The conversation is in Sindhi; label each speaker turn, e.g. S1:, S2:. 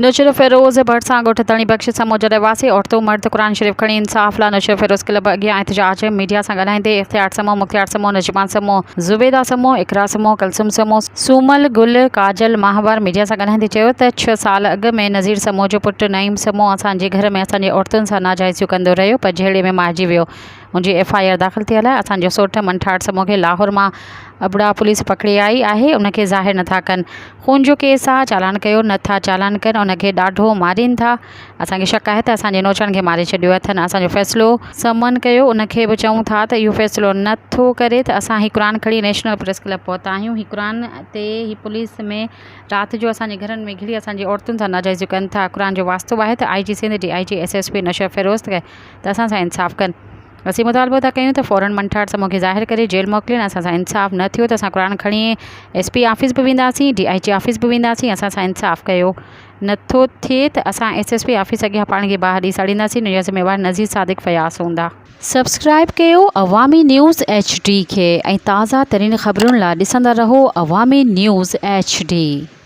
S1: نوشهروفيروز ڀرسان ڳوٺ ڌڻي بخش سمون جا رهواسي عورتون مرد قرآن شريف کڻي انصاف لا نوشهروفيروز ڪلب اڳيان احتجاج ميڊيا سان ڳالهائيندي اختيار سمون مختيار سمون نجمان سمون زبيده سمون اقرا سمون ڪلثوم سمون سومل گل ڪاجل ماهوار ميڊيا سان ڳالهائيندي چيو ته ڇهه سال اڳ ۾ نذير سمون جو پٽ نعيم سمون اسان جي گهر ۾ اسان جي عورتن سان ناجائزيون ڪندو رهيو پر جهيڙي ۾ مارجي ويو ان جي ايف I R داخل ٿيل آهي اسان جو سوٽ منٺار سمون کي لاهور مان ابڙا پوليس پڪڙي آئي آهي ان کي ظاهر نٿا ڪن خون جو ڪيس آ چالان ڪيو نٿا چالان ڪن ان کي ڏاڍو مارين ٿا اسان کي شڪ آهي ته اسان جي نوجوان کي ماري ڇڏيو اٿن اسان جو فيصلو سمن ڪيو ان کي به چئون ٿا ته اهو فيصلو نٿو ڪري ته اسان هي قرآن کڻي نيشنل پريس ڪلب پهتا آهيون هي قرآن تي هي پوليس ۾ رات جو اسان جي گهرن ۾ گهڙي اسان جي عورتن سان ناجائزيون ڪن ٿا قرآن جو واسطو آهي ته آء جي Sindh D I G S S P Naushahro Feroze ته اسان سان انصاف ڪن. اسين مطالبو ٿا ڪيون ته فورن منٺار سمون کي ظاهر ڪري جيل موڪلين اسان سان انصاف نه ٿيو ته اسان قرآن کڻي ايس پي آفيس به وينداسين ڊي I جي آفيس به وينداسين اسان سان انصاف ڪيو نه ٿو ٿئي ته اسان ايس ايس پي آفيس اڳيان پاڻ کي باهه ڏئي ساڙينداسين ان جا ذميوار نذير صادق فياض هوندا. سبسڪرائيب ڪيو عوامي نيوز ايڇ ڊي کي ۽ تازه ترين خبرن لا ڏسندا رهو عوامي نيوز ايڇ ڊي.